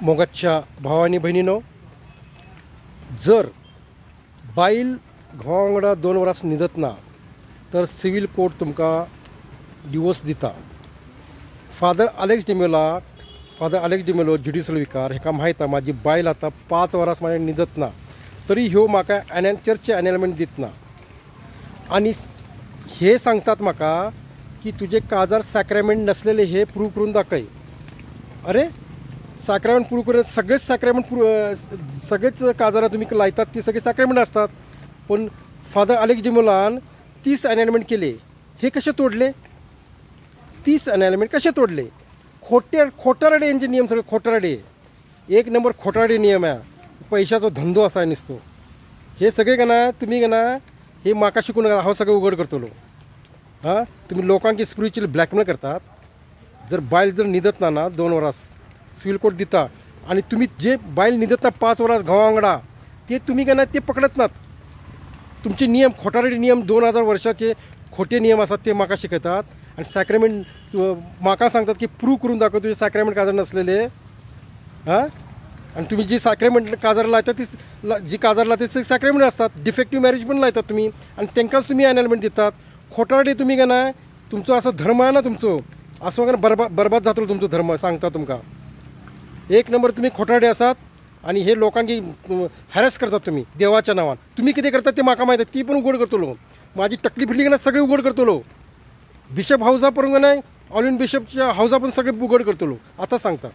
मोगाच्या भाव आनी भयणीनो, जर बायल घोवा वांगडा 2 वरां न्हिदत ना तर सिव्हील कोर्ट तुमकां डिवोर्स दिता. फादर आलेक्स डिमेलोक, father Alex D'Mello judicial vicar हेका माहीत आहा म्हाजी बायल आतां 5 वरां म्हाज्या न्हिदत ना तरी ह्यो म्हाका चर्चचे एनलमेंट दितना आनी हे सांगतात म्हाका की तुजे काजार सॅक्रामेंट नसलेले हे प्रूव करून दाखय. अरे सॅक्रामेंट प्रूव करून सगळेच सॅक्रामेंट प्रूव सगळेच काजारां तुमी लायतात ती सगळे सॅक्रामेंट आसतात, पूण फादर आलेक्स डिमेलोन 30 एनलमेंट केले. हे कशे तोडले? 30 एनलमेंट कशे तोडले? खोटे खोटारडे यांचे नियम सगळे खोटारडे, एक नंबर खोटारडे नियम आहे. पैशाचो धंदो असा नुसतो. हे सगळे का ना तुम्ही का ना हे म्हाका शिकून हांव सगळें उघड करतलो. हां, तुम्ही लोकांक स्पिरिच्युअल ब्लॅकमेल करतात. जर बायल जर न्हिदत ना ना 2 वरां सिव्हील कोर्ट दिता आनी तुम्ही जे बायल न्हिदत ना 5 वरां घोवा वांगडा ते तुम्ही का ना ते पकडत नात. तुमचे नियम खोटारडे नियम 2000 वर्षाचे खोटे नियम आसात ते म्हाका शिकयतात आनी सॅक्रामेंट म्हाका सांगतात की प्रूव करून दाखय तुजे सॅक्रामेंट काजार नसलेले. हां, आनी तुमी जी सॅक्रामेंट काजार लायता ती जी काजार लायता ती सॅक्रामेंट आसतात. डिफेक्टीव मॅरेज पण लायतात तुमी आनी तांकांच तुमी एनलमेंट दितात. खोटारडे तुमी का ना तुमचो असो धर्म आहे ना तुमचो असो का बरबाद जातलो तुमचो धर्म सांगता तुमकां. एक नंबर तुमी खोटारडे आसात आनी हे लोकांक हॅरेस करतात तुमी देवाच्या नांवान. तुमी कितें करतात ते म्हाका माहीत, ती पण उघड करतलो. म्हाजी तकली फिरली ना सगळी उघड करतलो. बिशप हावजा पळोवंक ना ऑलिन बिशपच्या हावजा पण सगळे उघड करतलो आतां सांगता.